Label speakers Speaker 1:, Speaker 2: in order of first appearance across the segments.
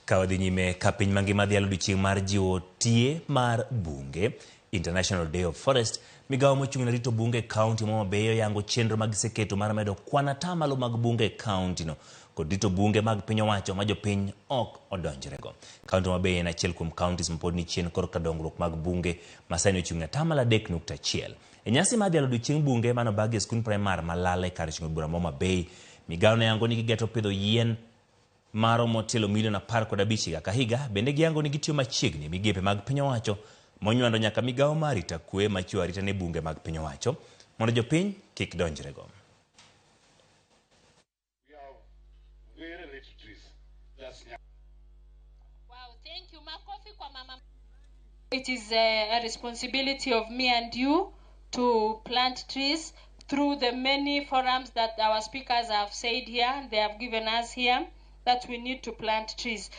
Speaker 1: Ka wadhi nyime ka piny mangima dhialo odiochieng' mar jiwo tie mar bunge, International Day of Forest, migawo mochung' ne rito bunge e kaunti ma Homa Bay oyango chenro ma giseketo mar medo kwan atamalo mag bunge e kaunti no kod rito bunge mag piny owacho ma jopiny ok odonjrego. Kaunti ma Homa Bay en achiel kuom counties ma pod ni chien korka dongruok mag bunge ma sani ochung' e atamalo 3.1. E nyasi mar dhialo odiochieng' bunge mane obagi e skund primar ma Lala e kar chung' od bura ma Homa Bay, migawo ne yango ni gigeto pidho yien maromo tielo milion 15 higa ka higa. Bende giyango ni gitiyo machiegni migepe mag piny owacho monywando nyaka migawo mar arita kwe machiwo arita ne bunge mag piny owacho mondo jopiny kik donjrego.
Speaker 2: We have very little trees. That's
Speaker 3: Wow, thank you. Makofi kwa mama. It is a responsibility of me and you to plant trees through the many forums that our speakers have said here, they have given us here, that we need to plant trees,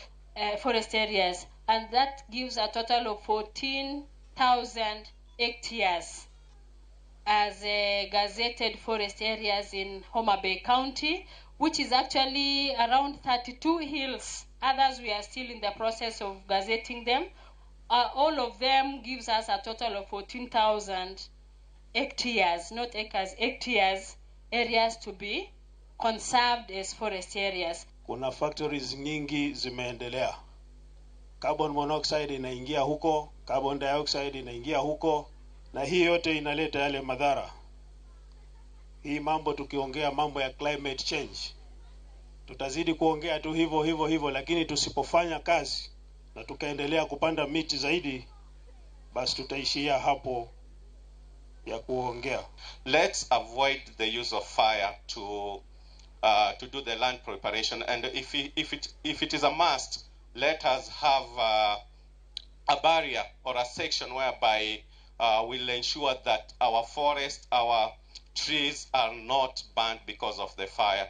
Speaker 3: forest areas. And that gives a total of 14,000 hectares as gazetted forest areas in Homa Bay County, which is actually around 32 hills. Others, we are still in the process of gazetting them. All of them gives us a total of 14,000 hectares, not acres, hectares, areas to be conserved as forest areas.
Speaker 4: Kuna factories nyingi zimeendelea. Carbon monoxide inaingia huko, carbon dioxide inaingia huko, na hii yote inaleta yale madhara. Hii mambo tukiongea mambo ya climate change, tutazidi kuongea tu hivyo hivyo hivyo, lakini tusipofanya kazi na tukaendelea kupanda miti zaidi, basi tutaishia hapo ya kuongea.
Speaker 5: Let's avoid the use of fire to do the land preparation, and if it is a must, let us have a barrier or a section whereby we'll ensure that our forest, our trees are not burnt because of the fire.